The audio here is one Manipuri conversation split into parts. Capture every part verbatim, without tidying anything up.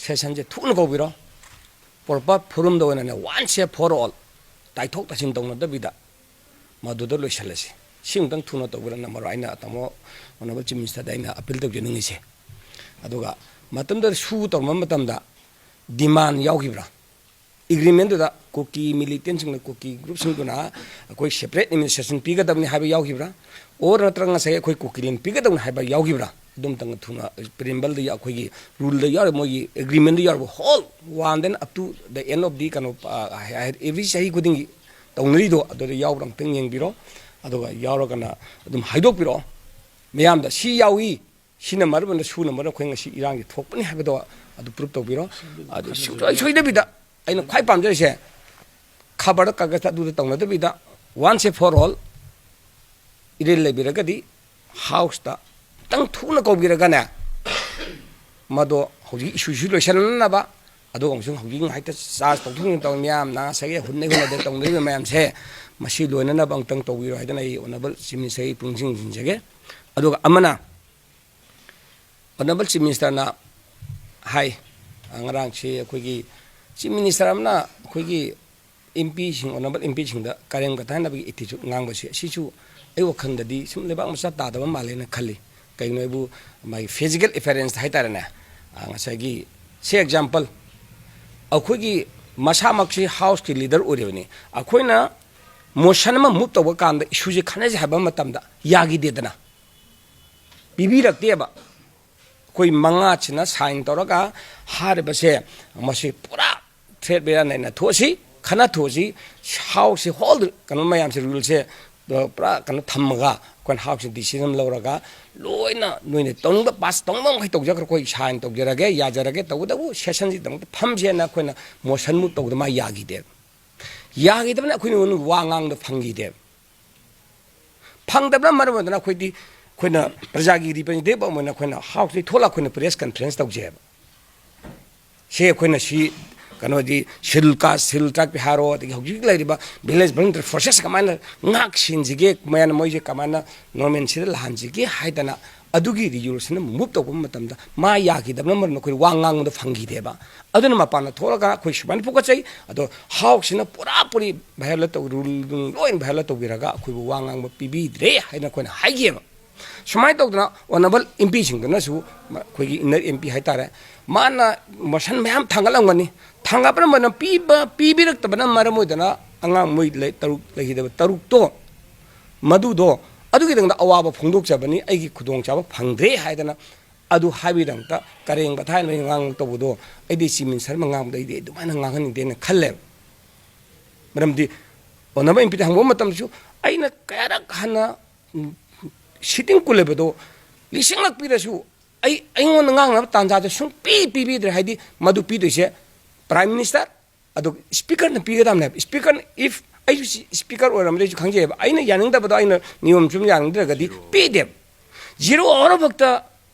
ꯁꯦꯁꯟꯁꯦ ꯊꯨꯅ ꯀꯧꯕꯤꯔꯣ꯫ ꯄ꯭ꯔꯣꯄꯔ ꯐꯣꯔꯝꯗ ꯑꯣꯏꯅꯅꯦ, ꯋꯥꯟꯁ ꯑꯦꯟ ꯐꯣꯔ ꯑꯣꯜ, ꯇꯥꯏꯊꯣꯛ ꯇꯥꯏꯁꯤꯟ ꯇꯧꯅꯗꯕꯤꯗ ꯃꯗꯨꯗ ꯂꯣꯏꯁꯤꯜꯂꯁꯤ꯫ ꯁꯤꯃꯇꯪ ꯊꯨꯅ ꯇꯧꯕꯤꯔꯣ꯫ ꯅꯝꯕꯔ ꯑꯩꯅ ꯇꯥꯃꯣ ꯑꯣꯅꯔꯦꯕꯜ ꯆꯤꯐ ꯃꯤꯅꯤꯁꯇꯔꯗ ꯑꯩꯅ ꯑꯄꯤꯜ ꯇꯧꯖꯅꯤꯡꯉꯤꯁꯦ꯫ ꯑꯗꯨꯒ ꯃꯇꯝꯗꯨꯗ ꯁꯨ ꯇꯧꯔꯝꯕ ꯃꯇꯝꯗ ꯗꯤꯃꯥꯟ ꯌꯥꯎꯈꯤꯕ꯭ꯔꯥ? ꯑꯦꯒ꯭ꯔꯤꯃꯦꯟꯗꯨꯗ ꯀꯨꯀꯤ ꯃꯤꯂꯤꯇꯦꯟꯁꯤꯡꯅ, ꯀꯨꯀꯤ ꯒ꯭ꯔꯨꯞꯁꯤꯡꯗꯨꯅ ꯑꯩꯈꯣꯏ ꯁꯦꯄꯔꯦꯠ ꯑꯦꯗꯃꯤꯅꯤꯁꯇ꯭ꯔꯦꯁꯟ ꯄꯤꯒꯗꯕꯅꯤ ꯍꯥꯏꯕ ꯌꯥꯎꯈꯤꯕ꯭ꯔꯥ? ꯑꯣꯔ ꯅꯠꯇ꯭ꯔꯒ ꯉꯁꯥꯏ ꯑꯩꯈꯣꯏ ꯀꯨꯀꯤꯂꯦꯟ ꯄꯤꯒꯗꯕꯅꯤ ꯍꯥꯏꯕ ꯌꯥꯎꯈꯤꯕ꯭ꯔꯥ? ꯑꯗꯨꯝꯇꯪ ꯊꯨꯅ ꯄ꯭ꯔꯤꯑꯦꯝꯕꯜꯗ, ꯑꯩꯈꯣꯏꯒꯤ ꯔꯨꯜꯗ ꯌꯥꯎꯔꯤꯕ, ꯃꯣꯏꯒꯤ ꯑꯦꯒ꯭ꯔꯤꯃꯦꯟꯗ ꯌꯥꯎꯔꯤꯕ ꯍꯣꯜ ꯋꯥꯟꯗꯩꯅ up to the end of the ꯀꯩꯅꯣ, ꯑꯦꯚ꯭ꯔꯤ ꯆꯍꯤ ꯈꯨꯗꯤꯡꯒꯤ ꯇꯧꯅꯔꯤꯗꯣ, ꯑꯗꯨꯗ ꯌꯥꯎꯕ꯭ꯔꯥ ꯑꯝꯇꯪ ꯌꯦꯡꯕꯤꯔꯣ꯫ ꯑꯗꯨꯒ ꯌꯥꯎꯔꯒꯅ ꯑꯗꯨꯝ ꯍꯥꯏꯗꯣꯛꯄꯤꯔꯛꯑꯣ꯫ ꯃꯌꯥꯝꯗ ꯁꯤ ꯌꯥꯎꯏ, ꯁꯤꯅ ꯃꯔꯝ ꯑꯣꯏꯅ ꯁꯨꯅ ꯃꯔꯝ ꯑꯩꯈꯣꯏ ꯉꯁꯤ ꯏꯔꯥꯡꯁꯤ ꯊꯣꯛꯄꯅꯤ ꯍꯥꯏꯕꯗꯣ ꯑꯗꯨ ꯄ꯭ꯔꯨꯞ ꯇꯧꯕꯤꯔꯣ꯫ ꯑꯗꯨ ꯁꯨꯡꯁꯣꯏ ꯁꯣꯏꯗꯕꯤꯗ ꯑꯩꯅ ꯈ꯭ꯋꯥꯏ ꯄꯥꯝꯖꯔꯤꯁꯦ, ꯈꯕꯔꯗ, ꯀꯥꯒꯖꯇ ꯑꯗꯨꯗ ꯇꯧꯅꯗꯕꯤꯗ, ꯋꯥꯟꯁ ꯑꯦꯟ ꯐꯣꯔ ꯑꯣꯜ ꯏꯔꯦꯜ ꯂꯩꯕꯤꯔꯒꯗꯤ ꯍꯥꯎꯁꯇ ꯈꯤꯇꯪ ꯊꯨꯅ ꯀꯧꯕꯤꯔꯒꯅꯦ, ꯃꯗꯣ ꯍꯧꯖꯤꯛ ꯏꯁꯨꯁꯤ ꯂꯣꯏꯁꯤꯟꯅꯅꯕ, ꯑꯗꯨꯒ ꯑꯃꯁꯨꯡ ꯍꯧꯖꯤꯛ ꯉꯥꯏꯍꯥꯛꯇ ꯆꯥꯔꯖ ꯇꯧꯊꯣꯛ ꯇꯧ ꯃꯌꯥꯝ ꯅꯥ ꯁꯥꯏꯒꯦ ꯍꯨꯟꯅꯩ ꯍꯨꯟꯅꯗꯦ ꯇꯧꯅꯔꯤꯕ ꯃꯌꯥꯝꯁꯦ, ꯃꯁꯤ ꯂꯣꯏꯅꯅꯕ ꯑꯃꯨꯛꯇꯪ ꯇꯧꯕꯤꯔꯣ ꯍꯥꯏꯗꯅ ꯑꯩ ꯑꯣꯅꯔꯦꯕꯜ ꯆꯤꯐ ꯃꯤꯅꯤꯁꯇꯔꯒꯤ ꯄꯨꯛꯅꯤꯡ ꯆꯤꯡꯁꯤꯟꯖꯒꯦ꯫ ꯑꯗꯨꯒ ꯑꯃꯅ, ꯑꯣꯅꯔꯦꯕꯜ ꯆꯤꯐ ꯃꯤꯅꯤꯁꯇꯔꯅ ꯍꯥꯏ, ꯉꯔꯥꯡꯁꯤ ꯑꯩꯈꯣꯏꯒꯤ ꯆꯤꯐ ꯃꯤꯅꯤꯁꯇꯔ ꯑꯃꯅ ꯑꯩꯈꯣꯏꯒꯤ ꯑꯦꯝ ꯄꯤꯁꯤꯡ, ꯑꯣꯅꯔꯦꯕꯜ ꯑꯦꯝ ꯄꯤꯁꯤꯡꯗ ꯀꯔꯦꯝ ꯀꯊꯥꯅꯕꯒꯤ ꯑꯦꯇꯤꯆꯨꯠ ꯉꯥꯡꯕꯁꯦ, ꯑꯁꯤꯁꯨ ꯑꯩ ꯋꯥꯈꯜꯗꯗꯤ ꯁꯨꯝ ꯂꯩꯕꯥꯛ ꯃꯆꯥ ꯇꯥꯗꯕ ꯃꯥꯜꯂꯦꯅ ꯈꯜꯂꯤ꯫ ꯀꯩꯒꯤꯅꯣ ꯍꯥꯏꯕꯨ, ꯃꯥꯒꯤ ꯐꯤꯖꯤꯀꯦꯜ ꯑꯦꯄꯤꯌꯔꯦꯟꯁꯇ ꯍꯥꯏꯇꯥꯔꯦꯅꯦ, ꯑ, ꯉꯁꯥꯏꯒꯤ, ꯁꯦ ꯑꯦꯛꯖꯥꯝꯄꯜ, ꯑꯩꯈꯣꯏꯒꯤ ꯃꯁꯥꯃꯛꯁꯤ ꯍꯥꯎꯁꯀꯤ ꯂꯤꯗꯔ ꯑꯣꯏꯔꯤꯕꯅꯤ꯫ ꯑꯩꯈꯣꯏꯅ ꯃꯣꯁꯟ ꯑꯃ ꯃꯨꯚ ꯇꯧꯕ ꯀꯥꯟꯗ ꯏꯁꯨꯁꯦ ꯈꯟꯅꯁꯦ ꯍꯥꯏꯕ ꯃꯇꯝꯗ ꯌꯥꯈꯤꯗꯦꯗꯅ, ꯄꯤꯕꯤꯔꯛꯇꯦꯕ꯫ ꯑꯩꯈꯣꯏ ꯃꯉꯥꯁꯤꯅ ꯁꯥꯏꯟ ꯇꯧꯔꯒ ꯍꯥꯏꯔꯤꯕꯁꯦ, ꯃꯁꯤ ꯄꯨꯔꯥ ꯊ꯭ꯔꯦꯠ ꯕꯦꯔꯥ ꯅꯩꯅ ꯊꯣꯛꯑꯁꯤ, ꯈꯟꯅ ꯊꯣꯛꯑꯁꯤ, ꯍꯥꯎꯁꯁꯤ ꯍꯣꯜ ꯀꯩꯅꯣ ꯃꯌꯥꯝꯁꯦ, ꯔꯨꯜꯁꯦ ꯄꯨꯔꯥ ꯀꯩꯅꯣ ꯊꯝꯃꯒ, ꯑꯩꯈꯣꯏꯅ ꯍꯥꯎꯁꯁꯤ ꯗꯤꯁꯤꯖꯟ ꯂꯧꯔꯒ, ꯂꯣꯏꯅ ꯅꯣꯏꯅ ꯇꯧꯅꯤꯡꯕ ꯄꯥꯁ ꯇꯧꯅꯤꯡꯕ ꯃꯈꯩ ꯇꯧꯖꯈ꯭ꯔꯣ, ꯑꯩꯈꯣꯏ ꯁꯥꯏꯟ ꯇꯧꯖꯔꯒꯦ, ꯌꯥꯖꯔꯒꯦ, ꯇꯧꯕꯇꯕꯨ ꯁꯦꯁꯟꯁꯤꯗꯃꯛꯇ ꯐꯝꯁꯦꯅ ꯑꯩꯈꯣꯏꯅ ꯃꯣꯁꯟ ꯃꯨꯚ ꯇꯧꯕꯗ ꯃꯥ ꯌꯥꯈꯤꯗꯦꯕ꯫ ꯌꯥꯈꯤꯗꯕꯅ ꯑꯩꯈꯣꯏꯅ ꯋꯥ ꯉꯥꯡꯕꯗ ꯐꯪꯈꯤꯗꯦꯕ꯫ ꯐꯪꯗꯕꯅ ꯃꯔꯝ ꯑꯣꯏꯗꯅ ꯑꯩꯈꯣꯏꯗꯤ, ꯑꯩꯈꯣꯏꯅ ꯄ꯭ꯔꯖꯥꯒꯤ ꯔꯤꯄ꯭ꯔꯖꯦꯟꯇꯦꯇꯤꯚ ꯑꯃ ꯑꯣꯏꯅ ꯑꯩꯈꯣꯏꯅ ꯍꯥꯎꯁꯇꯒꯤ ꯊꯣꯛꯂꯛꯑ ꯑꯩꯈꯣꯏꯅ ꯄ꯭ꯔꯦꯁ ꯀꯟꯐ꯭ꯔꯦꯟꯁ ꯇꯧꯖꯩꯕ꯫ ꯁꯤ ꯑꯩꯈꯣꯏꯅ ꯁꯤ ꯀꯩꯅꯣꯗꯤ ꯁꯦꯗꯨꯜ ꯀꯥꯁ, ꯁꯦꯗꯨꯜ ꯇ꯭ꯔꯥꯏꯕꯀꯤ ꯍꯥꯏꯔꯣ, ꯑꯗꯒꯤ ꯍꯧꯖꯤꯛ ꯂꯩꯔꯤꯕ ꯚꯤꯂꯦꯖ ꯚꯣꯂꯨꯟꯇꯤꯌꯔ ꯐꯣꯔꯁꯦꯁ ꯀꯃꯥꯏꯅ ꯉꯥꯛ ꯁꯦꯟꯁꯤꯒꯦ, ꯃꯌꯥꯝꯅ ꯃꯣꯏꯁꯦ ꯀꯃꯥꯏꯅ ꯅꯣꯔꯃꯦꯜꯁꯤꯗ ꯂꯥꯛꯍꯟꯁꯤꯒꯦ ꯍꯥꯏꯗꯅ ꯑꯗꯨꯒꯤ ꯔꯤꯖꯣꯂꯨꯁꯟ ꯑꯃ ꯃꯨꯚ ꯇꯧꯕ ꯃꯇꯝꯗ ꯃꯥ ꯌꯥꯈꯤꯗꯕꯅ ꯃꯔꯝ ꯑꯩꯈꯣꯏ ꯋꯥ ꯉꯥꯡꯕꯗ ꯐꯪꯈꯤꯗꯦꯕ꯫ ꯑꯗꯨꯅ ꯃꯄꯥꯟꯗ ꯊꯣꯛꯂꯒ ꯑꯩꯈꯣꯏ ꯁꯨꯃꯥꯏꯅ ꯐꯨꯒꯠꯆꯩ, ꯑꯗꯣ ꯍꯥꯎꯁꯁꯤꯅ ꯄꯨꯔꯥ ꯄꯨꯔꯤ ꯚꯥꯏꯑꯣꯂꯦꯠ ꯇꯧ, ꯔꯨꯜ ꯂꯣꯏꯅ ꯚꯥꯏꯑꯣꯂꯦꯠ ꯇꯧꯕꯤꯔꯒ ꯑꯩꯈꯣꯏꯕꯨ ꯋꯥ ꯉꯥꯡꯕ ꯄꯤꯕꯤꯗ꯭ꯔꯦ ꯍꯥꯏꯅ ꯑꯩꯈꯣꯏꯅ ꯍꯥꯏꯈꯤꯑꯕ꯫ ꯁꯨꯃꯥꯏꯅ ꯇꯧꯗꯅ ꯑꯣꯅꯔꯦꯕꯜ ꯑꯦꯝ ꯄꯤꯁꯤꯡꯗꯨꯅꯁꯨ, ꯑꯩꯈꯣꯏꯒꯤ ꯏꯟꯅꯔ ꯑꯦꯝ ꯄꯤ ꯍꯥꯏꯇꯥꯔꯦ, ꯃꯥꯅ ꯃꯣꯁꯟ ꯃꯌꯥꯝ ꯊꯥꯡꯒꯠꯂꯝꯒꯅꯤ, ꯊꯥꯡꯒꯠꯄꯅ ꯄꯤꯕ ꯄꯤꯕꯤꯔꯛꯇꯕꯅ ꯃꯔꯝ ꯑꯣꯏꯗꯅ ꯑꯉꯥꯡ ꯃꯣꯏ ꯂꯩ-, ꯇꯔꯨꯛ ꯂꯩꯈꯤꯗꯕ ꯇꯔꯨꯛꯇꯣ, ꯃꯗꯨꯗꯣ ꯑꯗꯨꯒꯤꯗꯃꯛꯇ ꯑꯋꯥꯕ ꯐꯣꯡꯗꯣꯛꯆꯕꯅꯤ, ꯑꯩꯒꯤ ꯈꯨꯗꯣꯡꯆꯥꯕ ꯐꯪꯗ꯭ꯔꯦ ꯍꯥꯏꯗꯅ ꯑꯗꯨ ꯍꯥꯏꯕꯒꯤꯗꯃꯛꯇ ꯀꯔꯦꯝ ꯀꯊꯥꯏꯅ ꯉꯥꯡꯕ ꯇꯧꯕꯗꯣ ꯑꯩꯗꯤ ꯆꯤꯐ ꯃꯤꯅꯤꯁꯇꯔ ꯑꯃ ꯉꯥꯡꯕꯗ ꯑꯩꯗꯤ ꯑꯗꯨꯃꯥꯏꯅ ꯉꯥꯡꯍꯟꯅꯤꯡꯗꯦꯅ ꯈꯜꯂꯦꯕ꯫ ꯃꯔꯝꯗꯤ ꯑꯣꯅꯔꯦꯕꯜ ꯑꯦꯝ ꯄꯤꯗ ꯍꯪꯕ ꯃꯇꯝꯗꯁꯨ ꯑꯩꯅ ꯀꯌꯥꯔꯛ ꯍꯟꯅ, ꯎꯝ, ꯁꯤꯇꯤꯡ ꯀꯨꯜꯂꯕꯗꯣ ꯂꯤꯁꯤꯡꯂꯛ ꯄꯤꯔꯁꯨ ꯑꯩ, ꯑꯩꯉꯣꯟꯗ ꯉꯥꯡꯅꯕ ꯇꯥꯟꯖꯥꯗꯣ ꯁꯨꯡꯄꯤ ꯄꯤꯕꯤꯗ꯭ꯔꯦ꯫ ꯍꯥꯏꯗꯤ ꯃꯗꯨ ꯄꯤꯗꯣꯏꯁꯦ ꯄ꯭ꯔꯥꯏꯝ ꯃꯤꯅꯤꯁꯇꯔ, ꯑꯗꯨꯒ ꯁ꯭ꯄꯤꯀꯔꯅ ꯄꯤꯒꯗꯕꯅꯦꯕ꯫ ꯁ꯭ꯄꯤꯀꯔꯅ, if ꯑꯩꯁꯨ ꯁꯤ-, ꯁ꯭ꯄꯤꯀꯔ ꯑꯣꯏꯔꯝꯕꯗꯤ ꯑꯩꯁꯨ ꯈꯪꯖꯩꯑꯕ, ꯑꯩꯅ ꯌꯥꯅꯤꯡꯗꯕꯗꯣ, ꯑꯩꯅ ꯅꯤꯌꯣꯝ ꯆꯨꯝ ꯌꯥꯅꯤꯡꯗ꯭ꯔꯒꯗꯤ ꯄꯤꯗꯦꯕ꯫ ꯖꯤꯔꯣ ꯑꯋꯥꯔ ꯐꯥꯎꯗ,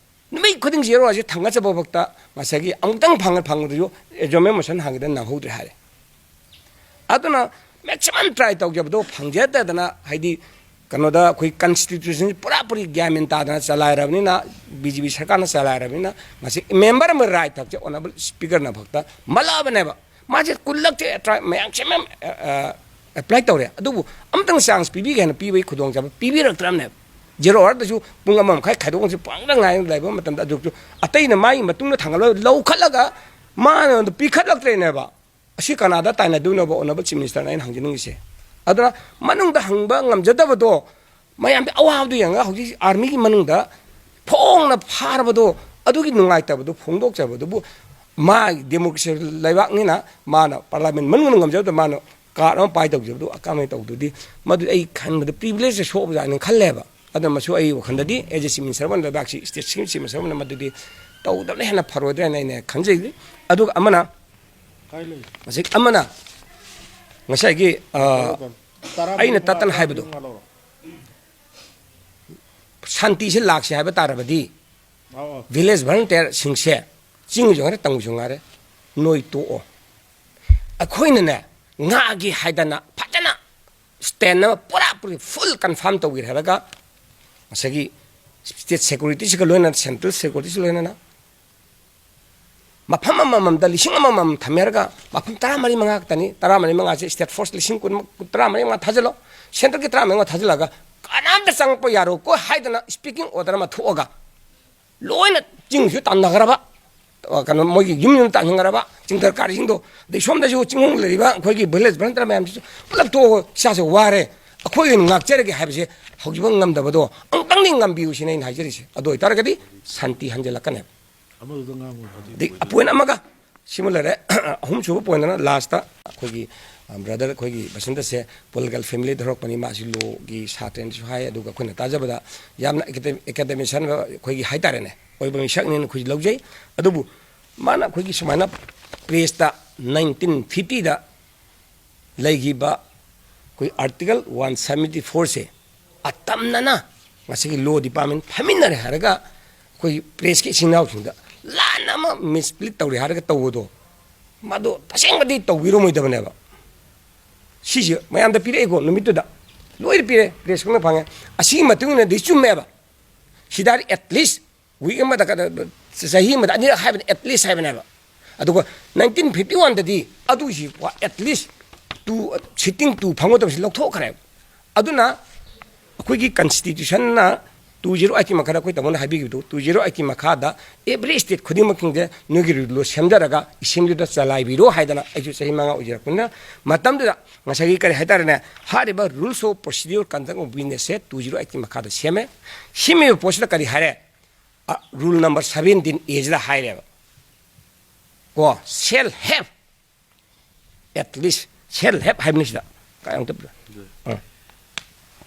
ꯅꯨꯃꯤꯠ ꯈꯨꯗꯤꯡ ꯖꯤꯔꯣ ꯑꯋꯥꯔꯁꯦ ꯊꯥꯡꯒꯠꯆꯕ ꯐꯥꯎꯗ ꯉꯁꯥꯏꯒꯤ ꯑꯃꯨꯛꯇꯪ ꯐꯪꯉ-, ꯐꯪꯕꯗꯨꯁꯨ ꯑꯦꯖꯣꯔꯟꯃꯦꯟ ꯃꯣꯁꯟ ꯍꯥꯡꯒꯗ ꯅꯪꯍꯧꯗ꯭ꯔꯦ ꯍꯥꯏꯔꯦ꯫ ꯑꯗꯨꯅ ꯃꯦꯛꯁꯤꯃꯝ ꯇ꯭ꯔꯥꯏ ꯇꯧꯖꯕꯗꯣ ꯐꯪꯖꯗꯗꯅ, ꯍꯥꯏꯗꯤ ꯀꯩꯅꯣꯗ ꯑꯩꯈꯣꯏ ꯀꯟꯁꯇꯤꯇ꯭ꯌꯨꯁꯟꯁꯤ ꯄꯨꯔꯥ ꯄꯨꯔꯤ ꯒ꯭ꯌꯥꯟ ꯃꯦꯟ ꯇꯥꯗꯅ ꯆꯂꯥꯏꯔꯕꯅꯤꯅ, ꯕꯤ ꯖꯦ ꯄꯤ ꯁꯔꯀꯥꯔꯅ ꯆꯂꯥꯏꯔꯕꯅꯤꯅ ꯉꯁꯤ ꯃꯦꯝꯕꯔ ꯑꯃꯒꯤ ꯔꯥꯏꯠ ꯍꯛꯁꯦ ꯑꯣꯅꯔꯦꯕꯜ ꯁ꯭ꯄꯤꯀꯔꯅ ꯐꯛꯇ ꯃꯜꯂꯛꯑꯕꯅꯦꯕ꯫ ꯃꯥꯁꯦ ꯀꯨꯜꯂꯛꯁꯦ ꯇ꯭ꯔꯥꯏ ꯃꯌꯥꯝ ꯃꯦꯛꯁꯤꯃꯝ ꯑꯦꯄ꯭ꯂꯥꯏ ꯇꯧꯔꯦ, ꯑꯗꯨꯕꯨ ꯑꯝꯇꯪ ꯆꯥꯟꯁ ꯄꯤꯕꯤꯒꯦ ꯍꯥꯏꯅ ꯄꯤꯕꯒꯤ ꯈꯨꯗꯣꯡꯆꯥꯕ ꯄꯤꯕꯤꯔꯛꯇ꯭ꯔꯕꯅꯦꯕ꯫ ꯖꯦꯔꯣ ꯑꯋꯥꯔꯗꯁꯨ ꯄꯨꯡ ꯑꯃ ꯃꯈꯥꯏ ꯈꯥꯏꯗꯣꯛꯑꯒꯁꯨ ꯄꯪꯗ ꯉꯥꯏ ꯂꯩꯕ ꯃꯇꯝꯗ ꯑꯗꯨꯁꯨ ꯑꯇꯩꯅ ꯃꯥꯒꯤ ꯃꯇꯨꯡꯗ ꯊꯥꯡꯒꯠꯂꯒ ꯂꯧꯈꯠꯂꯒ ꯃꯥꯅ ꯄꯤꯈꯠꯂꯛꯇ꯭ꯔꯦꯅꯦꯕ꯫ ꯑꯁꯤ ꯀꯅꯥꯗ ꯇꯥꯏꯅꯗꯣꯏꯅꯣꯕ ꯑꯣꯅꯔꯦꯕꯜ ꯆꯤꯐ ꯃꯤꯅꯤꯁꯇꯔꯅ ꯑꯩꯅ ꯍꯪꯖꯅꯤꯡꯉꯤꯁꯦ? ꯑꯗꯨꯅ ꯃꯅꯨꯡꯗ ꯍꯪꯕ ꯉꯝꯖꯗꯕꯗꯣ, ꯃꯌꯥꯝꯗꯤ ꯑꯋꯥꯕꯗꯨ ꯌꯦꯡꯉꯒ ꯍꯧꯖꯤꯛ ꯑꯥꯔꯃꯤꯒꯤ ꯃꯅꯨꯡꯗ ꯐꯣꯡꯅ ꯐꯥꯔꯕꯗꯣ, ꯑꯗꯨꯒꯤ ꯅꯨꯡꯉꯥꯏꯇꯕꯗꯣ ꯐꯣꯡꯗꯣꯛꯆꯕꯗꯨꯕꯨ ꯃꯥ ꯗꯦꯃꯣꯀ꯭ꯔꯦꯁꯤ ꯂꯩꯕꯥꯛꯅꯤꯅ ꯃꯥꯅ ꯄꯥꯔꯂꯥꯃꯦꯟ ꯃꯅꯨꯡꯗ ꯉꯝꯖꯕꯗ ꯃꯥꯅ ꯀꯥꯔꯠ ꯑꯃ ꯄꯥꯏ ꯇꯧꯖꯕꯗꯨ ꯑꯀꯥꯟꯕ ꯇꯧꯗꯨꯗꯤ, ꯃꯗꯨ ꯑꯩ ꯈꯟꯕꯗ ꯄ꯭ꯔꯤꯚꯤꯂꯦꯖꯇ ꯁꯣꯛꯑꯕꯖꯥꯠꯅꯤ ꯈꯜꯂꯦꯕ꯫ ꯑꯗꯨꯅ ꯃꯁꯨ ꯑꯩ ꯋꯥꯈꯜꯗꯗꯤ ꯑꯦꯖ ꯑꯦ ꯆꯤꯐ ꯃꯤꯅꯤꯁꯇꯔ ꯑꯃ, ꯂꯩꯕꯥꯛꯁꯤ ꯁ꯭ꯇꯦꯠꯁꯤꯒꯤ ꯆꯤꯐ ꯃꯤꯅꯤꯁꯇꯔ ꯑꯃꯅ ꯃꯗꯨꯗꯤ ꯇꯧꯗꯕꯅ ꯍꯦꯟꯅ ꯐꯔꯣꯏꯗ꯭ꯔꯥ ꯍꯥꯏꯅ ꯑꯩꯅ ꯈꯟꯖꯩ꯫ ꯑꯗꯨꯒ ꯑꯃꯅ, ꯀꯥꯏ ꯂꯩ? ꯍꯧꯖꯤꯛ ꯑꯃꯅ ꯉꯁꯥꯏꯒꯤ, ꯑ, ꯇꯔꯥ ꯑꯩꯅ ꯃꯉꯥ, ꯇꯠꯇꯅ ꯍꯥꯏꯕꯗꯣ, ꯃꯉꯥ ꯂꯧꯔꯣ꯫ ꯁꯥꯟꯇꯤꯁꯦ ꯂꯥꯛꯁꯦ ꯍꯥꯏꯕ ꯇꯥꯔꯕꯗꯤ, ꯑꯧ, ꯑꯧ꯫ ꯚꯤꯂꯦꯖ ꯚꯣꯂꯨꯟꯇꯤꯌꯔꯁꯤꯡꯁꯦ ꯆꯤꯡꯁꯨ ꯉꯥꯏꯔꯦ, ꯇꯝꯁꯨ ꯉꯥꯏꯔꯦ, ꯅꯣꯏ ꯇꯣꯛꯑꯣ꯫ ꯑꯩꯈꯣꯏꯅꯅꯦ, ꯉꯥꯒꯤ ꯍꯥꯏꯗꯅ ꯐꯖꯅ ꯁ꯭ꯇꯦꯟ ꯑꯃ ꯄꯨꯔꯥ ꯄꯨꯔꯤ ꯐꯨꯜ ꯀꯟꯐꯥꯔꯝ ꯇꯧꯒꯦ ꯍꯥꯏꯔꯒ ꯉꯁꯥꯏꯒꯤ state securityꯁꯤꯒ ꯂꯣꯏꯅꯅ, central securityꯁꯤꯒ ꯂꯣꯏꯅꯅ ꯃꯐꯝ ꯑꯃꯃꯝꯗ ꯂꯤꯁꯤꯡ ꯑꯃꯃꯝ ꯊꯝꯃꯦ ꯍꯥꯏꯔꯒ ꯃꯐꯝ ꯇꯔꯥꯃꯔꯤ ꯃꯉꯥ ꯈꯛꯇꯅꯤ꯫ ꯇꯔꯥꯃꯔꯤ ꯃꯉꯥꯁꯦ state force ꯂꯤꯁꯤꯡ ꯀꯨꯟ, ꯇꯔꯥꯃꯔꯤ ꯃꯉꯥ ꯊꯥꯖꯤꯜꯂꯣ, centreꯒꯤ ꯇꯔꯥꯃꯔꯤ ꯃꯉꯥ ꯊꯥꯖꯤꯜꯂꯒ ꯀꯅꯥꯝꯇ ꯆꯪꯉꯛꯄ ꯌꯥꯔꯣꯏꯀꯣ ꯍꯥꯏꯗꯅ speaking order ꯑꯃ ꯊꯣꯛꯑꯒ ꯂꯣꯏꯅ ꯆꯤꯡꯁꯨ ꯇꯥꯟꯅꯈ꯭ꯔꯕ, ꯑ, ꯀꯩꯅꯣ, ꯃꯣꯏꯒꯤ ꯌꯨꯝ ꯌꯨꯝ ꯇꯥꯟꯅꯈ꯭ꯔꯕ ꯆꯤꯡꯊꯔꯀꯥꯔꯤꯁꯤꯡꯗꯣ, ꯑꯗꯩ ꯁꯣꯝꯗꯁꯨ ꯆꯤꯡꯈꯣꯡ ꯂꯩꯔꯤꯕ ꯑꯩꯈꯣꯏꯒꯤ village volunteer ꯃꯌꯥꯝꯁꯤꯁꯨ ꯄꯨꯂꯞ ꯊꯣꯛꯑꯒ ꯏꯁꯥꯁꯦ ꯋꯥꯔꯦ, ꯑꯩꯈꯣꯏ ꯑꯣꯏꯅ ꯉꯥꯛꯆꯔꯒꯦ ꯍꯥꯏꯕꯁꯦ ꯍꯧꯖꯤꯛꯐꯥꯎ ꯉꯝꯗꯕꯗꯣ ꯑꯃꯨꯛꯇꯪꯗꯤ ꯉꯝꯕꯤꯌꯨ ꯁꯤꯅ ꯑꯩꯅ ꯍꯥꯏꯖꯔꯤꯁꯦ꯫ ꯑꯗꯨ ꯑꯣꯏꯇꯥꯔꯒꯗꯤ ꯁꯥꯟꯇꯤ ꯍꯟꯖꯤꯜꯂꯛꯀꯅꯦꯕ꯫ ꯑꯃꯗꯨꯗ ꯉꯥꯡꯉꯨ, ꯑꯗꯨꯒꯤ ꯑꯗꯩ point ꯑꯃꯒ ꯁꯤꯃ ꯂꯩꯔꯦ꯫ ꯑꯍꯨꯝꯁꯨꯕ point ꯑꯃꯅ lastꯇ ꯑꯩꯈꯣꯏꯒꯤ, ꯑ, brother ꯑꯩꯈꯣꯏꯒꯤ ꯕꯁꯟꯇꯁꯦ political familyꯗ ꯍꯧꯔꯛꯄꯅꯤ, ꯃꯥꯁꯤ lawꯒꯤ ꯁꯥꯇ꯭ꯔꯅꯤꯁꯨ ꯍꯥꯏ, ꯑꯗꯨꯒ ꯑꯩꯈꯣꯏꯅ ꯇꯥꯖꯕꯗ ꯌꯥꯝꯅ academic, academician ꯑꯩꯈꯣꯏꯒꯤ ꯍꯥꯏꯇꯥꯔꯦꯅꯦ, ꯑꯣꯏꯕ ꯃꯤꯁꯛꯅꯦꯅ ꯑꯩꯈꯣꯏꯁꯨ ꯂꯧꯖꯩ꯫ ꯑꯗꯨꯕꯨ ꯃꯥꯅ ꯑꯩꯈꯣꯏꯒꯤ ꯁꯨꯃꯥꯏꯅ pressꯇ nineteen fiftyꯗ ꯂꯩꯈꯤꯕ ꯑꯩꯈꯣꯏ Article one seventy fourꯁꯦ ꯑꯇꯝꯅꯅ ꯉꯁꯤꯒꯤ law department ꯐꯝꯃꯤꯟꯅꯔꯦ ꯍꯥꯏꯔꯒ ꯑꯩꯈꯣꯏ pressꯀꯤ ꯏꯆꯤꯟ ꯏꯅꯥꯎꯁꯤꯡꯗ ꯂꯥꯟꯅ ꯑꯃ mislead ꯇꯧꯔꯦ ꯍꯥꯏꯔꯒ ꯇꯧꯕꯗꯣ, ꯃꯗꯨ ꯇꯁꯦꯡꯕꯗꯤ ꯇꯧꯕꯤꯔꯝꯃꯣꯏꯗꯕꯅꯦꯕ꯫ ꯁꯤꯁꯦ ꯃꯌꯥꯝꯗ ꯄꯤꯔꯛꯏꯀꯣ, ꯅꯨꯃꯤꯠꯇꯨꯗ ꯂꯣꯏꯅ ꯄꯤꯔꯦ, press ꯈꯪꯅ ꯐꯪꯉꯦ꯫ ꯑꯁꯤꯒꯤ ꯃꯇꯨꯡ ꯏꯟꯅꯗꯤ ꯆꯨꯝꯃꯦꯕ꯫ ꯁꯤꯗ at least week ꯑꯃꯗ ꯀꯗ-, ꯆꯍꯤ ꯑꯃꯗ ꯑꯅꯤꯔꯛ ꯍꯥꯏꯕꯅꯤ, at least ꯍꯥꯏꯕꯅꯦꯕ꯫ ꯑꯗꯨꯒ nineteen fifty oneꯗꯗꯤ ꯑꯗꯨꯁꯤ at least two, sitting two ꯐꯪꯒꯗꯕꯁꯤ ꯂꯧꯊꯣꯛꯈ꯭ꯔꯦꯕ꯫ ꯑꯗꯨꯅ ꯑꯩꯈꯣꯏꯒꯤ constitutionꯅ two zero eight ꯀꯤ ꯃꯈꯥꯗ, ꯑꯩꯈꯣꯏ ꯇꯥꯃꯣꯅ ꯍꯥꯏꯕꯤꯈꯤꯕꯗꯣ, two zero eight ꯀꯤ ꯃꯈꯥꯗ every state ꯈꯨꯗꯤꯡꯃꯛꯁꯤꯡꯁꯦ ꯅꯣꯏꯒꯤ rule ꯁꯦꯝꯖꯔꯒ assemblyꯗ ꯆꯂꯥꯏꯕꯤꯔꯣ ꯍꯥꯏꯗꯅ, ꯑꯩꯁꯨ ꯆꯍꯤ ꯃꯉꯥ ꯑꯣꯏꯖꯔꯛꯄꯅꯤꯅ, ꯃꯇꯝꯗꯨꯗ ꯉꯁꯥꯏꯒꯤ ꯀꯔꯤ ꯍꯥꯏꯇꯥꯔꯦꯅꯦ, ꯍꯥꯏꯔꯤꯕ Rules of Procedure Conduct of Businessꯁꯦ two zero eight ꯀꯤ ꯃꯈꯥꯗ ꯁꯦꯝꯃꯦ꯫ ꯁꯦꯝꯃꯤꯕ ꯄꯣꯠꯁꯤꯗ ꯀꯔꯤ ꯍꯥꯏꯔꯦ? ꯑ, rule number seventeen A ꯁꯤꯗ ꯍꯥꯏꯔꯦꯕ꯫ ꯀꯣ, shall have, at least, shall have ꯍꯥꯏꯕꯅꯤ ꯁꯤꯗ꯫ ꯀꯥꯏ ꯑꯃꯨꯛꯇ ꯑꯥ꯫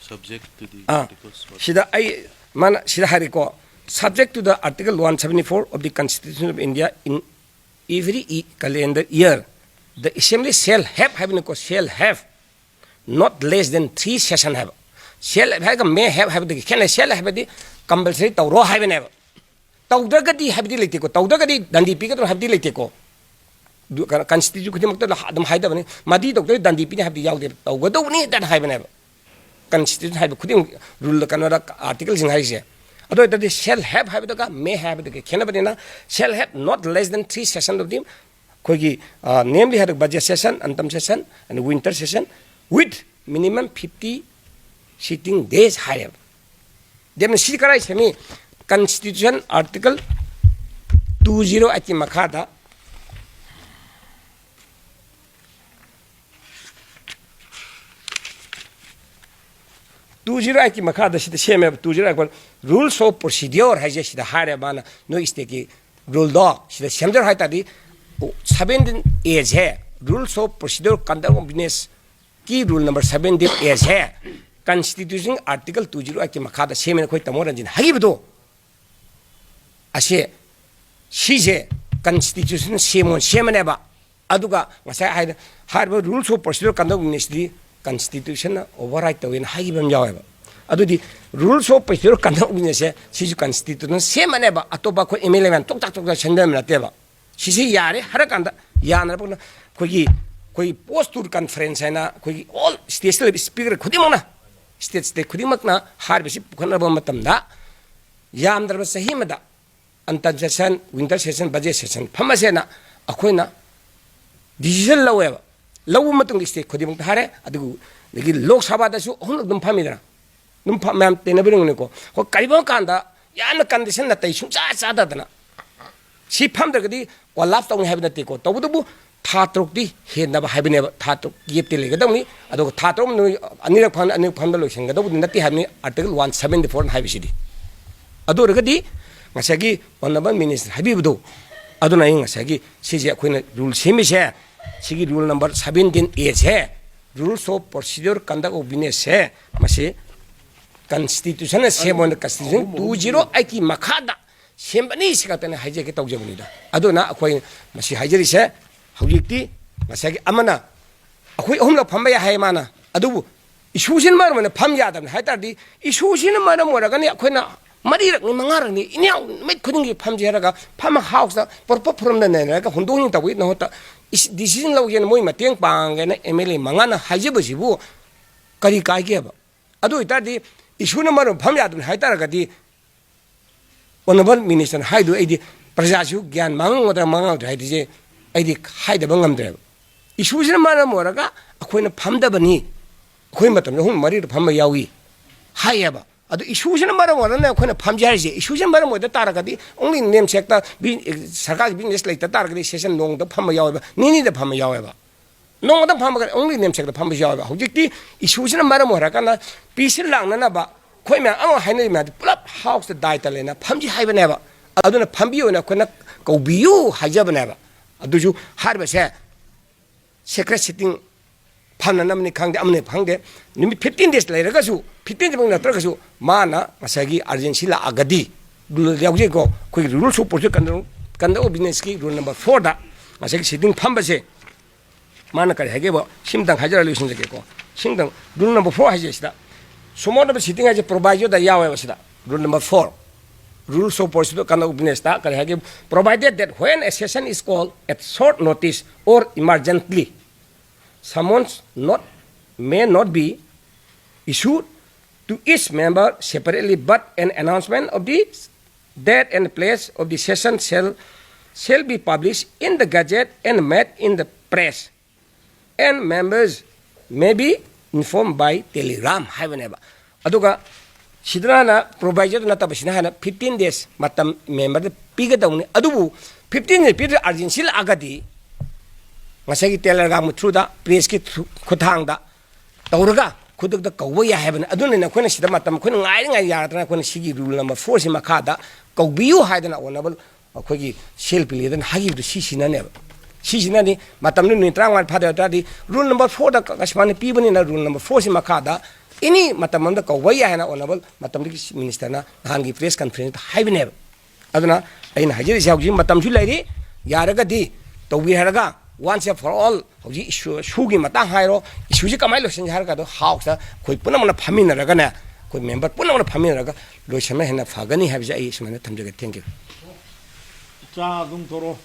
Subject to the ah. Articles what? ꯁꯤꯗ ꯑꯩ, ꯃꯥꯅ ꯁꯤꯗ ꯍꯥꯏꯔꯦꯀꯣ, "Subject to the Article one seventy four of the Constitution of India, in every e-, calendar year, the Assembly shall have" ꯍꯥꯏꯕꯅꯤꯀꯣ, "shall have not less than three session" ꯍꯥꯏꯕ꯫ "Shall have" ꯍꯥꯏꯔꯒ "may have" ꯍꯥꯏꯕꯗꯒꯤ ꯈꯦꯠꯅꯩ꯫ "Shall" ꯍꯥꯏꯕꯗꯤ compulsory ꯇꯧꯔꯣ ꯍꯥꯏꯕꯅꯦꯕ꯫ ꯇꯧꯗ꯭ꯔꯒꯗꯤ ꯍꯥꯏꯕꯗꯤ ꯂꯩꯇꯦꯀꯣ, ꯇꯧꯗ꯭ꯔꯒꯗꯤ ꯗꯟꯗꯤ ꯄꯤꯒꯗ꯭ꯔꯣ ꯍꯥꯏꯕꯗꯤ ꯂꯩꯇꯦꯀꯣ꯫ ꯑꯗꯨ ꯀꯩꯅꯣ, constitution ꯈꯨꯗꯤꯡꯃꯛꯇ ꯑꯗꯨꯝ ꯍꯥꯏꯗꯕꯅꯤ, "ꯃꯗꯤ ꯇꯧꯗ꯭ꯔꯗꯤ ꯗꯟꯗꯤ ꯄꯤꯅꯤ" ꯍꯥꯏꯕꯗꯤ ꯌꯥꯎꯗꯦ, ꯇꯧꯒꯗꯧꯕꯅꯤ ꯍꯥꯏꯅ ꯍꯥꯏꯕꯅꯦꯕ꯫ Constitution ꯍꯥꯏꯕ ꯈꯨꯗꯤꯡꯃꯛ, rule, ꯀꯩꯅꯣꯗ, articleꯁꯤꯡ ꯍꯥꯏꯔꯤꯁꯦ, ꯑꯗꯨ ꯑꯣꯏꯇꯥꯔꯗꯤ self help ꯍꯥꯏꯕꯗꯨꯒ may ꯍꯥꯏꯕꯗꯨꯒꯤ ꯈꯦꯠꯅꯕꯅꯤꯅ, self help not less than three session of the ꯑꯩꯈꯣꯏꯒꯤ, namely ꯍꯥꯏꯔꯒ budget session, anthem session and winter session with minimum fifty sitting days ꯍꯥꯏꯔꯦꯕ꯫ ꯑꯗꯨꯅ ꯁꯤ ꯀꯔꯥꯏ ꯁꯦꯝꯃꯤ? Constitution article two zero eight ꯀꯤ ꯃꯈꯥꯗ two zero eight ꯀꯤ ꯃꯈꯥꯗ ꯁꯤꯗ ꯁꯦꯝꯃꯦꯕ꯫ Two zero eight rules of procedure ꯍꯥꯏꯁꯦ ꯁꯤꯗ ꯍꯥꯏꯔꯦ ꯃꯥꯅ, ꯅꯣꯏ stateꯀꯤ ruleꯗꯣ ꯁꯤꯗ ꯁꯦꯝꯖꯔꯣ ꯍꯥꯏ ꯇꯥꯔꯗꯤ, seventeen A say rules of procedure conduct of business ꯀꯤ rule number seventeen A say constitution article two zero eight ꯀꯤ ꯃꯈꯥꯗ ꯁꯦꯝꯃꯦꯅ ꯑꯩꯈꯣꯏ ꯇꯥꯃꯣ ꯔꯟꯖꯤꯠꯅ ꯍꯥꯏꯈꯤꯕꯗꯣ, ꯑꯁꯦ ꯁꯤꯁꯦ constitution ꯁꯦꯝꯃꯣ ꯁꯦꯝꯃꯅꯦꯕ꯫ ꯑꯗꯨꯒ ꯉꯁꯥꯏ ꯍꯥꯏꯗ, ꯍꯥꯏꯔꯤꯕ rules of procedure conduct of businessꯇꯤ constitutionꯅ override ꯇꯧꯋꯦꯅ ꯍꯥꯏꯈꯤꯕ ꯑꯃ ꯌꯥꯎꯋꯦꯕ꯫ ꯑꯗꯨꯗꯤ rules of procedure conduct of businessꯁꯦ ꯁꯤꯁꯨ constitutionꯅ ꯁꯦꯝꯃꯅꯦꯕ꯫ ꯑꯇꯣꯞꯄ ꯑꯩꯈꯣꯏ MLA ꯃꯌꯥꯝ ꯇꯣꯛꯇꯥꯛ ꯇꯣꯛꯇꯥꯛ ꯁꯦꯝꯗꯕ ꯅꯠꯇꯦꯕ꯫ ꯁꯤꯁꯤ ꯌꯥꯔꯦ ꯍꯥꯏꯔꯀꯥꯟꯗ, ꯌꯥꯅꯔꯕꯅ ꯑꯩꯈꯣꯏꯒꯤ, ꯑꯩꯈꯣꯏ post tour conference ꯍꯥꯏꯅ ꯑꯩꯈꯣꯏꯒꯤ all stateꯇ ꯂꯩꯕ speaker ꯈꯨꯗꯤꯡꯃꯛꯅ, state state ꯈꯨꯗꯤꯡꯃꯛꯅ ꯍꯥꯏꯔꯤꯕꯁꯤ ꯄꯨꯈꯠꯅꯕ ꯃꯇꯝꯗ, ꯌꯥꯝꯗ꯭ꯔꯕ ꯆꯍꯤ ꯑꯃꯗ anthem session, winter session, budget session ꯐꯝꯃꯁꯦꯅ ꯑꯩꯈꯣꯏꯅ decision ꯂꯧꯋꯦꯕ꯫ ꯂꯧꯕ ꯃꯇꯨꯡꯗ state ꯈꯨꯗꯤꯡꯃꯛꯇ ꯍꯥꯏꯔꯦ꯫ ꯑꯗꯨꯒ ꯑꯗꯒꯤ ꯂꯣꯛ ꯁꯚꯥꯗꯁꯨ ꯑꯍꯨꯝꯂꯛ ꯑꯗꯨꯝ ꯐꯝꯃꯤꯗꯅ, ꯑꯗꯨꯝ ꯐꯝ-, ꯃꯌꯥꯝ ꯇꯦꯟꯅꯕꯤꯔꯝꯒꯅꯤꯀꯣ꯫ ꯑꯩꯈꯣꯏ ꯀꯔꯤꯒꯨꯝꯕ ꯀꯥꯟꯗ ꯌꯥꯝꯅ condition ꯅꯥꯇꯩ ꯁꯨꯡꯆꯥ ꯆꯥꯗꯗꯅ ꯁꯤ ꯐꯝꯗ꯭ꯔꯒꯗꯤ collapse ꯇꯧꯅꯤ ꯍꯥꯏꯕ ꯅꯠꯇꯦꯀꯣ꯫ ꯇꯧꯕꯇꯕꯨ ꯊꯥ ꯇꯔꯨꯛꯇꯤ ꯍꯦꯟꯅꯕ ꯍꯥꯏꯕꯅꯦꯕ꯫ ꯊꯥ ꯇꯔꯨꯛ gapꯇꯤ ꯂꯩꯒꯗꯕꯅꯤ꯫ ꯑꯗꯨꯒ ꯊꯥ ꯇꯔꯨꯛ ꯃꯅꯨꯡꯗ ꯑꯅꯤꯔꯛ ꯐꯝ-, ꯑꯅꯤꯔꯛ ꯐꯝꯗ ꯂꯣꯏꯁꯤꯟꯒꯗꯧꯕꯗꯤ ꯅꯠꯇꯦ ꯍꯥꯏꯕꯅꯤ article one seventy four ꯍꯥꯏꯕꯁꯤꯗꯤ꯫ ꯑꯗꯨ ꯑꯣꯏꯔꯒꯗꯤ ꯉꯁꯥꯏꯒꯤ honourable minister ꯍꯥꯏꯕꯤꯕꯗꯣ, ꯑꯗꯨꯅ ꯑꯩ ꯉꯁꯥꯏꯒꯤ ꯁꯤꯁꯦ ꯑꯩꯈꯣꯏꯅ rule ꯁꯦꯝꯃꯤꯁꯦ, ꯁꯤꯒꯤ rule number seventeen A say, rules of procedure conduct of business ꯁꯦ, ꯃꯁꯤ constitutionꯅ ꯁꯦꯝꯕ ꯑꯣꯏꯅ constitution two zero eight ꯀꯤ ꯃꯈꯥꯗ ꯁꯦꯝꯕꯅꯤ, ꯁꯤ ꯈꯛꯇꯅꯤ ꯍꯥꯏꯖꯒꯦ ꯇꯧꯖꯕꯅꯤꯗ꯫ ꯑꯗꯨꯅ ꯑꯩꯈꯣꯏ ꯃꯁꯤ ꯍꯥꯏꯖꯔꯤꯁꯦ, ꯍꯧꯖꯤꯛꯇꯤ ꯉꯁꯥꯏꯒꯤ ꯑꯃꯅ ꯑꯩꯈꯣꯏ ꯑꯍꯨꯝꯂꯛ ꯐꯝꯕ ꯌꯥꯏ ꯍꯥꯏ ꯃꯥꯅ, ꯑꯗꯨꯕꯨ issueꯁꯤꯅ ꯃꯔꯝ ꯑꯣꯏꯅ ꯐꯝ ꯌꯥꯗꯕꯅꯤ ꯍꯥꯏ ꯇꯥꯔꯗꯤ, issueꯁꯤꯅ ꯃꯔꯝ ꯑꯣꯏꯔꯒꯅꯤ ꯑꯩꯈꯣꯏꯅ ꯃꯔꯤꯔꯛꯅꯤ, ꯃꯉꯥꯔꯛꯅꯤ, ꯏꯟꯅ ꯅꯨꯃꯤꯠ ꯈꯨꯗꯤꯡꯒꯤ ꯐꯝꯁꯦ ꯍꯥꯏꯔꯒ ꯐꯝ house ꯄꯨꯔꯛꯄ ꯐꯣꯔꯝꯗ ꯅꯩꯅꯔꯒ ꯍꯣꯡꯗꯣꯛ ꯍꯣꯡꯖꯤꯟ ꯇꯧꯕꯒꯤ ꯃꯍꯨꯠꯇ ꯏꯁ-, decision ꯂꯧꯒꯦꯅ ꯃꯣꯏ ꯃꯇꯦꯡ ꯄꯥꯡꯒꯦꯅ MLA ꯃꯉꯥꯅ ꯍꯥꯏꯖꯕꯁꯤꯕꯨ ꯀꯔꯤ ꯀꯥꯏꯒꯦꯕ? ꯑꯗꯨ ꯑꯣꯏꯇꯥꯔꯗꯤ issueꯅ ꯃꯔꯝ ꯐꯝ ꯌꯥꯗꯕꯅꯤ ꯍꯥꯏ ꯇꯥꯔꯒꯗꯤ Honourable Minister ꯍꯥꯏꯗꯨ ꯑꯩꯗꯤ ꯄ꯭ꯔꯖꯥꯁꯨ ꯒ꯭ꯌꯥꯟ ꯃꯥꯡꯉꯝꯒꯗ꯭ꯔꯥ ꯃꯥꯡꯉꯝꯗ꯭ꯔꯥ ꯍꯥꯏꯗꯨꯁꯦ ꯑꯩꯗꯤ ꯍꯥꯏꯗꯕ ꯉꯝꯗ꯭ꯔꯦꯕ꯫ Issue ꯁꯤꯅ ꯃꯔꯝ ꯑꯣꯏꯔꯒ ꯑꯩꯈꯣꯏꯅ ꯐꯝꯗꯕꯅꯤ꯫ ꯑꯩꯈꯣꯏ ꯃꯇꯝꯗ ꯑꯍꯨꯝ ꯃꯔꯤꯗ ꯐꯝꯕ ꯌꯥꯎꯏ ꯍꯥꯏꯌꯦꯕ꯫ ꯑꯗꯨ issue ꯁꯤꯅ ꯃꯔꯝ ꯑꯣꯏꯔꯒ ꯑꯩꯈꯣꯏꯅ ꯐꯝꯁꯦ ꯍꯥꯏꯔꯤꯁꯦ, issue ꯁꯤꯅ ꯃꯔꯝ ꯑꯣꯏꯗ ꯇꯥꯔꯒꯗꯤ only ꯅꯦꯝꯁꯦꯛꯇ ꯕꯤ-, ꯁꯔꯀꯥꯔꯒꯤ business ꯂꯩꯇ ꯇꯥꯔꯒꯗꯤ session ꯅꯣꯡꯃꯗ ꯐꯝꯕ ꯌꯥꯎꯋꯦꯕ, ꯅꯤꯅꯤꯗ ꯐꯝꯕ ꯌꯥꯎꯋꯦꯕ꯫ ꯅꯣꯡꯃꯗ ꯐꯝꯃꯒ only ꯅꯦꯝꯁꯦꯛꯇ ꯐꯝꯕꯁꯨ ꯌꯥꯎꯋꯦꯕ꯫ ꯍꯧꯖꯤꯛꯇꯤ issue ꯁꯤꯅ ꯃꯔꯝ ꯑꯣꯏꯔꯀꯥꯟꯗ ꯄꯤꯁꯤꯜ ꯂꯥꯡꯅꯅꯕ ꯑꯩꯈꯣꯏ ꯃꯌꯥꯝ ꯑꯃ ꯍꯥꯏꯅꯔꯤ ꯃꯌꯥꯝꯗꯤ ꯄꯨꯂꯞ House ꯇ ꯗꯥꯏꯇ ꯂꯩꯅ ꯐꯝꯁꯤ ꯍꯥꯏꯕꯅꯦꯕ꯫ ꯑꯗꯨꯅ ꯐꯝꯕꯤꯌꯨꯅ ꯑꯩꯈꯣꯏꯅ ꯀꯧꯕꯤꯌꯨ ꯍꯥꯏꯖꯕꯅꯦꯕ꯫ ꯑꯗꯨꯁꯨ ꯍꯥꯏꯔꯤꯕꯁꯦ secret sitting ꯐꯝꯅꯅꯕꯅꯤ ꯈꯪꯗꯦ, ꯑꯃꯅꯤ ꯈꯪꯗꯦ, ꯅꯨꯃꯤꯠ fifteen days ꯂꯩꯔꯒꯁꯨ, fifteen ꯁꯤꯃꯛ ꯅꯠꯇ꯭ꯔꯒꯁꯨ ꯃꯥꯅ ꯉꯁꯥꯏꯒꯤ urgency ꯂꯥꯛꯑꯒꯗꯤ, ꯌꯥꯎꯖꯩꯀꯣ, ꯑꯩꯈꯣꯏꯒꯤ Rules of Procedure, Conduct of Business ꯀꯤ rule number four ꯗ ꯉꯁꯥꯏꯒꯤ sitting ꯐꯝꯕꯁꯦ ꯃꯥꯅ ꯀꯔꯤ ꯍꯥꯏꯒꯦꯕ? ꯁꯤꯝꯇꯪ ꯍꯥꯏꯖꯔ ꯂꯣꯏꯁꯤꯟꯖꯒꯦꯀꯣ꯫ ꯁꯤꯝꯇꯪ, rule number four ꯍꯥꯏꯁꯦ ꯁꯤꯗ, ꯁꯨꯃꯣꯟꯅꯕ sitting ꯍꯥꯏꯁꯦ proviso ꯗ ꯌꯥꯎꯋꯦꯕ ꯁꯤꯗ, rule number four, Rules of Procedure, Conduct of Business ꯇ ꯀꯔꯤ ꯍꯥꯏꯒꯦ? Provided that when a session is called at short notice or emergently, summons not, may not be issued to each member separately, but an announcement of the date and place of the session shall, shall be published in the Gazette and made in the press, and members may be informed by telegram ꯍꯥꯏꯕꯅꯦꯕ꯫ ꯑꯗꯨꯒ ꯁꯤꯗꯅ proviso ꯗ ꯅꯠꯇꯕꯁꯤꯅ ꯍꯥꯏꯅ fifteen days ꯃꯇꯝ member ꯗ ꯄꯤꯒꯗꯧꯅꯤ꯫ ꯑꯗꯨꯕꯨ fifteen days ꯄꯤꯗ꯭ꯔ urgency ꯂꯥꯛꯑꯒꯗꯤ ꯉꯁꯥꯏꯒꯤ telegram through ꯗ, press ꯀꯤ through, ꯈꯨꯠꯊꯥꯡꯗ ꯇꯧꯔꯒ ꯈꯨꯗꯛꯇ ꯀꯧꯕ ꯌꯥꯏ ꯍꯥꯏꯕꯅꯤ꯫ ꯑꯗꯨꯅꯅꯦ ꯑꯩꯈꯣꯏꯅ ꯁꯤꯗ ꯃꯇꯝ ꯑꯩꯈꯣꯏꯅ ꯉꯥꯏꯔꯤ ꯉꯥꯏꯔꯤ ꯌꯥꯔꯗꯅ ꯑꯩꯈꯣꯏꯅ ꯁꯤꯒꯤ rule number four ꯁꯤ ꯃꯈꯥꯗ ꯀꯧꯕꯤꯌꯨ ꯍꯥꯏꯗꯅ honourable ꯑꯩꯈꯣꯏꯒꯤ ꯁꯤ ꯑꯦꯜ ꯄꯤ ꯂꯦꯗꯅ ꯍꯥꯏꯈꯤꯕꯗꯨ ꯁꯤꯁꯤꯅꯅꯦꯕ꯫ ꯁꯤꯁꯤꯅꯅꯤ ꯃꯇꯝꯗꯨ ꯅꯨꯃꯤꯠ ꯇꯔꯥꯃꯉꯥ ꯐꯥꯗꯣꯏ ꯇꯥꯔꯗꯤ rule number four ꯗ ꯀ-, ꯀꯁꯃꯥꯟꯅ ꯄꯤꯕꯅꯤꯅ rule number four ꯁꯤ ꯃꯈꯥꯗ any ꯃꯇꯝ ꯑꯃꯗ ꯀꯧꯕ ꯌꯥꯏ ꯍꯥꯏꯅ honourable ꯃꯇꯝꯗꯨꯒꯤ minister ꯅ ꯅꯍꯥꯟꯒꯤ press conference ꯇ ꯍꯥꯏꯕꯅꯦꯕ꯫ ꯑꯗꯨꯅ ꯑꯩꯅ ꯍꯥꯏꯖꯔꯤꯁꯦ ꯍꯧꯖꯤꯛ ꯃꯇꯝꯁꯨ ꯂꯩꯔꯤ, ꯌꯥꯔꯒꯗꯤ ꯇꯧꯕꯤꯔꯒ once and for all ꯍꯧꯖꯤꯛ issue, issue ꯒꯤ ꯃꯇꯥꯡ ꯍꯥꯏꯔꯣ, issue ꯁꯤ ꯀꯃꯥꯏꯅ ꯂꯣꯏꯁꯤꯟꯁꯤ ꯍꯥꯏꯔꯒ ꯑꯗꯣ House ꯇ ꯑꯩꯈꯣꯏ ꯄꯨꯝꯅꯃꯛꯅ ꯐꯝꯃꯤꯟꯅꯔꯒꯅꯦ, ꯑꯩꯈꯣꯏ member ꯄꯨꯝꯅꯃꯛꯅ ꯐꯝꯃꯤꯟꯅꯔꯒ ꯂꯣꯏꯁꯤꯟꯕ ꯍꯦꯟꯅ ꯐꯒꯅꯤ ꯍꯥꯏꯕꯁꯦ ꯑꯩ ꯁꯨꯃꯥꯏꯅ ꯊꯝꯖꯒꯦ꯫ Thank you꯫ ꯆꯥ ꯑꯗꯨꯝ ꯊꯣꯔꯛꯑꯣ꯫